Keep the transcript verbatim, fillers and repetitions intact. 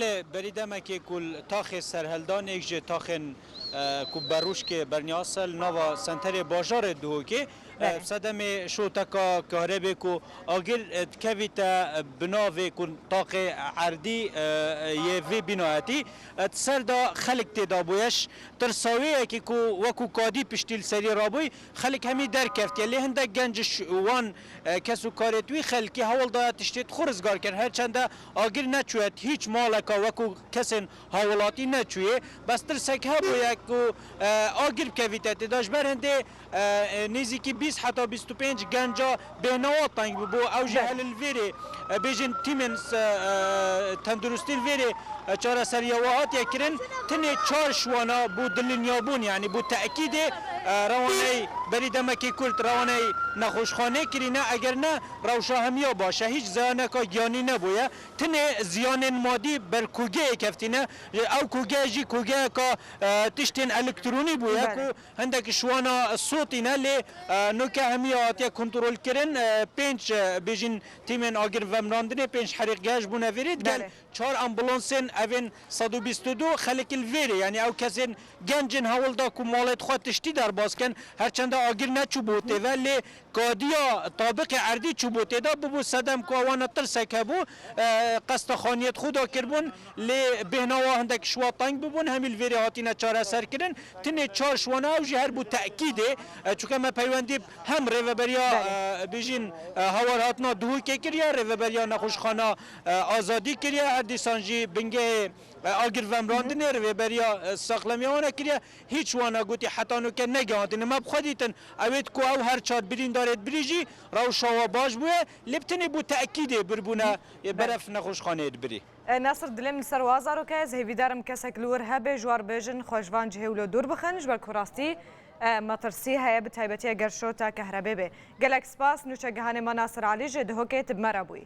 Lê berî demekê ku li taxê serheldanê ji taxên, e, ku berûşkê berniyase li nava senterê bajarê Duhokê, e, Belê. sedemê şoteka karebê ku agir, e, dikevîte, e, bi navê ku taxê erdî, e, yê vê bînayetî, e, di ser de xelk tê de bûye. Ji tirsa wê yekê ku wekû kadî piştî li serî rabûy, xelk hemî derkeftiye. Lê hindek genc ji wan, e, kes û karê wî xelkê hewl daye tiştê xwe rizgar kin. Her çende agir neçûye, hîç maleka wekû kesên hawlatî neçûye. Bes tirsek hebûye ku, e, agir bikevîte tê de. Ji ber hindê, e, e, nêzîkî bîst heta bîst û pênc genca bêhna wan teng bû. Ew jî Belê. hel li vêrê, e, bêjin tîmên se-, e, tenduristî li vêrê, e, çareseriya we hatiye kirin. Tenê çar ji wana bû dilinyabûn, yanî bû te'kîdê, e, rewaney berî demekê kurt rewaney nexweşxanê kirîne, eger ne rewşa hemiya baş e, hîç ziyaneka giyanî nebûye. Tenê ziyanên madî ber kogeyê keftîne. Ew koge jî kogeyeka, e, tiştên elektronî bûye Belê. ku hindek ji wana sotîne, lê, e, noke hemiya hatiye kontrolkirin. E, pênc, e, bêjin tîmên agir vemrandinê, pênc herîqgeha ji bûne vêrê digel Belê. çar ambulansên evên sed û bîst û du xelk li vêrê, yanî ew kesên genc in hewl da ku malê xwe tiştî derbas kin, her çende agir neçûbû tê ve, lê kadiya tabiqê erdî çûbû tê de, bûbû sedem ku ewana tirsek hebû, e, qesta xaniyê xwe da kiribûn, lê bêhna wa hindek ji wa teng bûbûn, hemî li vêrê hatine çareserkirin. Tenê çar ji wana ew jî her bû te'kîdê, e, çunke me peywendî hem rêveberiya, Belê. e, bêjin, e, hawarhatina Duhokê kiriye, rêveberiya nexweşxana, e, Azadî kiriye, her dîsan jî bingehê, e, agir vemrandinê, rêveberiya, e, saxlemiya wana kiriye. Hîç wana gotî heta noke negihandine. Me bi xwe dîtin, ew ê ku ew her çar birîndarê dibirî jî rewşa wa baş bûye, lê bi tenê bû te'kîdê birbûne, e, Belê. beref nexweşxaneyê dibirî. E, Nasir, dilêm li ser wa zarok e, ez hêvîdar im kesek li wir hebe, ji war bêjin, xwe ji van cihê wilo dûr bixin, ji ber ku rastî, e, metirsî heye, bi taybetî eger şota kehrebê bê. Gelek spas, nûçegihanê me Nasir Alî ji Duhokê tu bi me re bûyî.